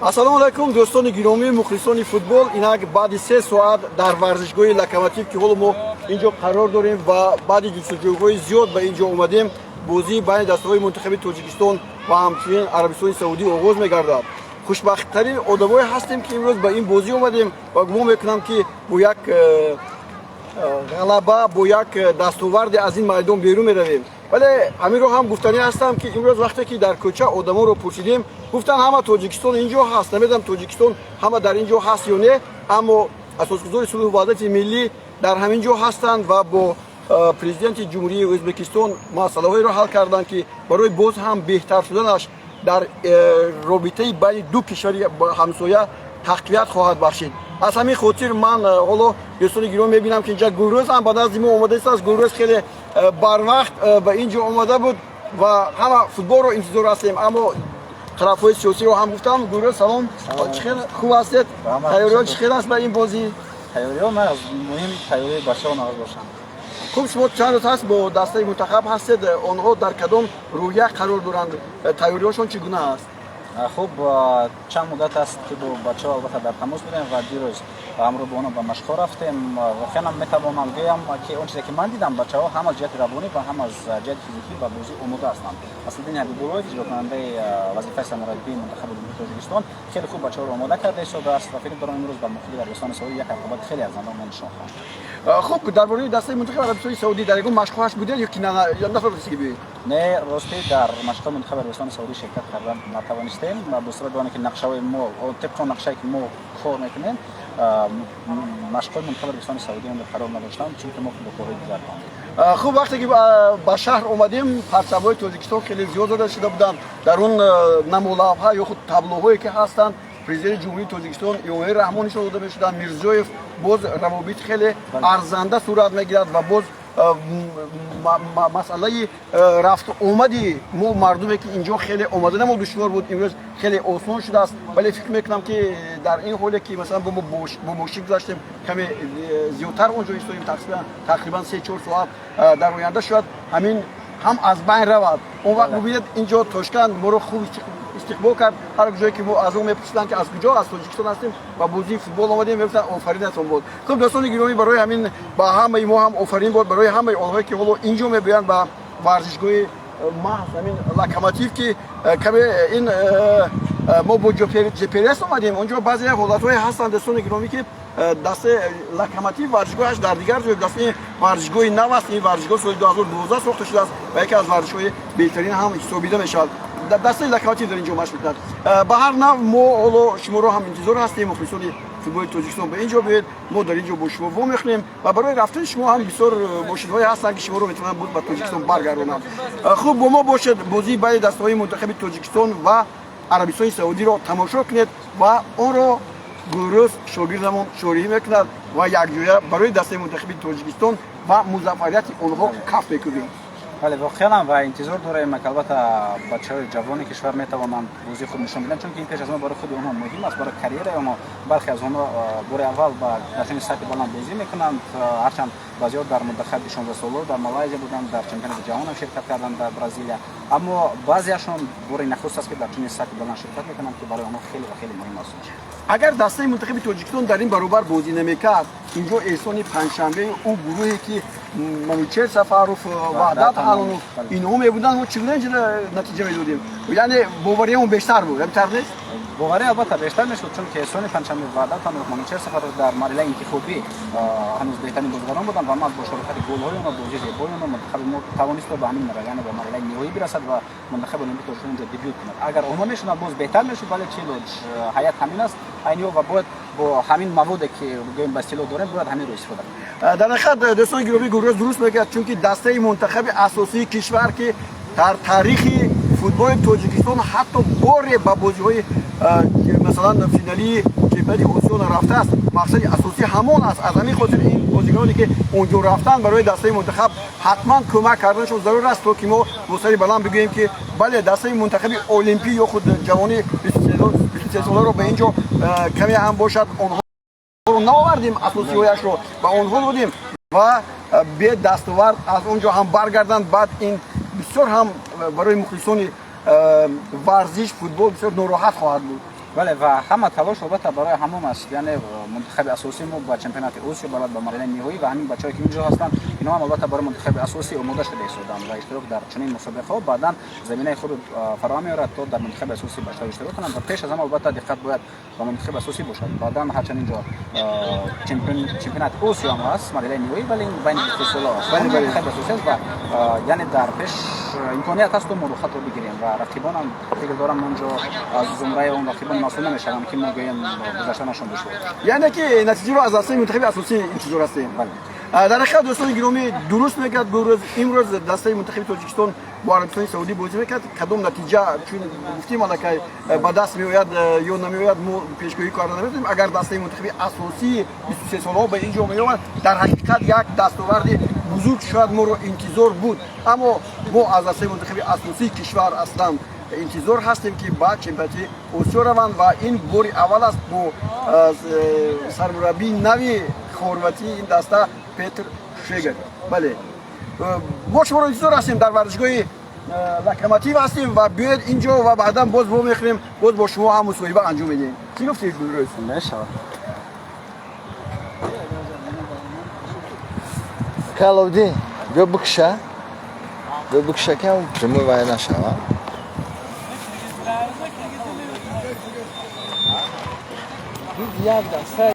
Ассалому алайкум, дӯстони гиромӣ, мухлисони футбол. Инак, баъди 3 соат дар варзишгоҳи Локомотив, ки ҳоло мо ин ҷо қарор дорем ва баъди ҷустуҷӯҳои зиёд ба ин ҷо омадем, бозии байни дастаҳои мунтахаби Тоҷикистон ва ҳамчунин Арабистони Саудӣ оғоз мегардад. Хушбахттарин одамое ҳастем, ки имрӯз ба ин бозӣ омадем, ва гумон мекунам, ки бо як ғалаба, бо як дастоварде аз ин майдон берун меравем. Вале ҳаминро ҳам гуфтанӣ ҳастам, ки имрӯз вақте ки дар кӯча одамонро пурсидем, гуфтанд, ҳама Тоҷикистон ин ҷо ҳаст. Намедонам, Тоҷикистон ҳама дар ин ҷо ҳаст ё не, аммо асосгузори сулҳу ваҳдати миллӣ дар ҳамин ҷо ҳастанд ва бо президенти Ҷумҳурии Ӯзбекистон масъалаҳоеро ҳал карданд, ки барои боз ҳам беҳтар шуданаш дар робитаи байни ду кишвари ҳамсоя тақвият хоҳад бахшид. Аз ҳамин хотир ман ҳоло, дӯстони гиромӣ, мебинам, ки инҷа Гулрӯз ҳам ба назди мо омадааст. Гулрӯз хеле барвақт ба ин ҷо омада буд ва ҳама футболро интизор ҳастем, аммо тарафҳои сиёсиро ҳам гуфтам. Гулрӯз, салом, чӣ хел, хуб ҳастед? Тайёриҳо чӣ хел аст ба ин бозӣ? Тайёриҳо нағз, муҳим тайёрии бачаҳо нағз бошанд. Хуб, шумо чанд рӯз ҳаст бо дастаи мунтахаб ҳастед. Онҳо дар кадом рӯҳия қарор доранд? Тайёриҳошон чӣ гуна аст? Хуб, чанд муддат аст, ки бо бачаҳо албатта дар тамос будем ва дирӯз ҳамроҳ бо онҳо ба машқҳо рафтем. Воқеан ҳам метавонам гӯям, ки он чизе ки ман дидам, бачаҳо ҳам аз ҷиҳати равонӣ ва ҳам аз ҷиҳати физикӣ ба бозӣ омода ҳастанд. Аслиддини Ҳабибуллоев, иҷрокунандаи вазифаи сармураббии мунтахаби Ҷумҳурии Тоҷикистон, хеле хуб бачаҳоро омода карда истодааст ва фикр дорам, имрӯз ба муқобили Арабистони Саудӣ як рақобати хеле арзанда мо нишон хоҳанд. Хуб, дар бораи дастаи мунтахаби Арабистони Саудӣ дар ягон машқҳоаш будед ё ки нафаростед, ки биёед? Не, ростӣ, дар машқҳои мунтахаби Арабистони Саудӣ ширкат кардан натавонистем бо сабаби оне ки нақшаҳои мо, тибқи он нақшае ки мо кор мекунем, машқҳои мунтахаби Арабистони Саудӣ онро қарор надоштанд, чунки мо бо корҳои дигар будем. Хуб, вақте ки ба шаҳр омадем, парчамҳои Тоҷикистон хеле зиёд зада шуда буданд. Дар он намолавҳа ё худ таблоҳое ки ҳастанд, президенти Ҷумҳурии Тоҷикистон Эмомалӣ Раҳмон нишон дода мешуданд, Мирзиёев. Боз равобит хеле арзанда сурат мегирад ва боз масъалаи рафту омади мо, мардуме ки инҷо хеле омадана мо душвор буд, имрӯз хеле осон шудааст. Вале фикр мекунам, ки дар ин ҳоле ки масалан бо мошин гузаштем, каме зиёдтар онҷо истодем, тақрибан 3-4 соат, дар оянда шояд ҳамин ҳам аз байн равад. Он вақт бубинед, инҷо Тошканд моро хуб истиқбол кард. Ҳар ҷое ки мо аз он мепурсиданд, ки аз куҷо, аз Тоҷикистон ҳастем, ба бозии футбол омадем, мегуфтанд, офаринатон бод. Хуб, дӯстони гиромӣ, барои ҳамин ба ҳамаи мо ҳам офарин бод, барои ҳамаи онҳое ки ҳоло инҷо мебиёянд ба варзишгоҳи маҳз ҳамин Локомотив, ки каме ин мо бо ЖПС омадем. Онҷо баъзе ҳолатҳое ҳастанд, дӯстони гиромӣ, ки дастаи Локомотив варзишгоҳаш дар дигар ҷой, дастаи варзишгоҳи нав аст. Ин варзишгоҳ соли 2012 сохта шудааст ва яке аз варзишҳои беҳтарин ҳам ҳисобида мешавад. Дастаи Локомотив дар ин ҷо машқ мекунад. Ба ҳар нав, мо ҳоло шуморо ҳам интизор ҳастем. Мухлисони футболи Тоҷикистон, ба ин ҷо биёед, мо дар ин ҷо бо шумо вомехӯрем ва барои рафтани шумо ҳам бисёр мошинҳое ҳастанд, ки шуморо метавонанд боз ба Тоҷикистон баргардонанд. Хуб, бо мо бошед, бозии байни дастаҳои мунтахаби Тоҷикистон ва Арабистони Саудиро тамошо кунед ва онро Гулрӯз, шогирдамон, шориҳӣ мекунад ва якҷоя барои дастаи мунтахаби Тоҷикистон ва музаффарияти онҳо каф мекунем. Бале, воқеан, ва интизор дорем, ки албатта бачаҳои ҷавони кишвар метавонанд бозии хуб нишон бидиҳанд, чунки ин пеш аз ҳама барои худи онҳо муҳим аст, барои карьераи онҳо. Бархе аз онҳо бори аввал ба дар чунин сатҳи баланд бозӣ мекунанд, ҳарчанд баъзеҳо дар мунтахаби 16 соло дар Малайзия буданд, дар чемпионати ҷаҳон ҳам ширкат карданд дар Бразилия, аммо баъзеашон бори нахуст аст, ки дар чунин сатҳи баланд ширкат мекунанд, ки барои онҳо хеле ва хеле муҳим аст. Агар дастаи мунтахаби Тоҷикистон дар ин баробар бозӣ намекард, инҷо Эҳсони Панҷшанбе, ӯ гурӯҳе ки Манучер Сафаров, Ваҳдат Ҳанонов, инҳо мебуданд, мо чӣ гуна инҷо натиҷа медодем? Яъне бовариамон бештар буд, ҳамин тавр нест? Боварӣ албатта бештар мешуд, чунки Эҳсони Панҷшанбе, Ваҳдат Ҳанонов, Манучер Сафаров дар марҳилаи интихобӣ ҳанӯз беҳтарин бозигарон буданд ва ман бо шарокати голҳои онҳо, бозии зебои онҳо мунтахаби мо тавонист ба ҳамин марҳила, яъне ба марҳилаи ниҳоӣ бирасад ва мунтахаби олимпии Тоҷикистон инҷо дебют кунад. Агар онҳо мешуданд, боз беҳтар мешуд, вале чӣ лоҷ, ҳаёт ҳамин аст айниҳо ва бояд бо ҳамин маводе ки гӯем ба истилоҳ дорем, бояд ҳаминро истифода кунем. Дар ҳақиқат, дӯстони гиромӣ, Гулрӯз дуруст мегӯяд, чунки дастаи мунтахаби асосии кишвар, ки дар таърихи футболи Тоҷикистон ҳатто боре ба бозиҳои масалан финалии чемпионати Осиё нарафтааст, мақсади асосӣ ҳамон аст. Аз ҳамин хотир ин бозигароне ки онҷо рафтанд, барои дастаи мунтахаб ҳатман кӯмак карданашон зарур аст, то ки мо бо сари баланд бигӯем, ки бале, дастаи мунтахаби олимпӣ ё худ ҷавони 23 соларо ба ин ҷо каме ҳам бошад онҳоро наовардем, асосиҳояшро ба онҳо додем ва бе дастовард аз он ҷо ҳам баргарданд, баъд ин бисёр ҳам барои мухлисони варзиш, футбол бисёр нороҳат хоҳад буд. Бале, ва ҳама талош албатта барои ҳамон аст, яъне мунтахаби асосии мо ба чемпионати Осиё барад, ба марҳилаи ниҳоӣ, ва ҳамин бачаҳое ки инҷо ҳастанд, инҳо ҳам албатта барои мунтахаби асосӣ омода шуда истоданд ва иштирок дар чунин мусобиқаҳо баъдан заминаи хубе фароҳам меорад, то дар мунтахаби асосӣ бачаҳо иштирок кунанд. Ва пеш аз ҳама албатта диққат бояд ба мунтахаби асосӣ бошад. Баъдан ҳарчанд инҷо чемпионати Осиё ҳам ҳаст, марҳилаи ниҳоӣ, вале ин байни 23 сола аст, мунтахаби асосӣ аст ва яъне дар пеш имконият ҳаст, то мо рухатро бигирем ва рақибонам, фикр дорам, онҷо аз зумраи он рақибон маҳсул намешаванд, ки мо гӯем гузаштанашон душвор. Яъне ки натиҷаро аз дастаи мунтахаби асосӣ интизор ҳастем. Бале. Дар ҳақиқат, дӯстони гиромӣ, дуруст мегӯяд Гулрӯз, имрӯз дастаи мунтахаби Тоҷикистон бо Арабистони Саудӣ бозӣ мекард. Кадом натиҷа, чун гуфтем, аллакай ба даст меояд ё намеояд, мо пешгӯӣ карда наметавонем. Агар дастаи мунтахаби асосии 23 солаҳо ба ин ҷо меомад, дар ҳақиқат як дастоварди бузург шояд моро интизор буд. Аммо мо аз дастаи мунтахаби асосии кишвар аслан интизор ҳастем, ки ба чемпионати Осиё раванд ва ин бори аввал аст бо сармураббии нави хорватии ин даста Петр Шегер. Бале, мо шуморо интизор ҳастем, дар варзишгоҳи Локомотив ҳастем ва биёед инҷо ва баъдан боз вомехӯрем, боз бо шумо ҳам мусоҳиба анҷом медиҳем. Чӣ гуфтед, Гулрӯз? Мешавад. Каловдин, биё бикша, биё бикша, ки прямой вай нашава. Як даста.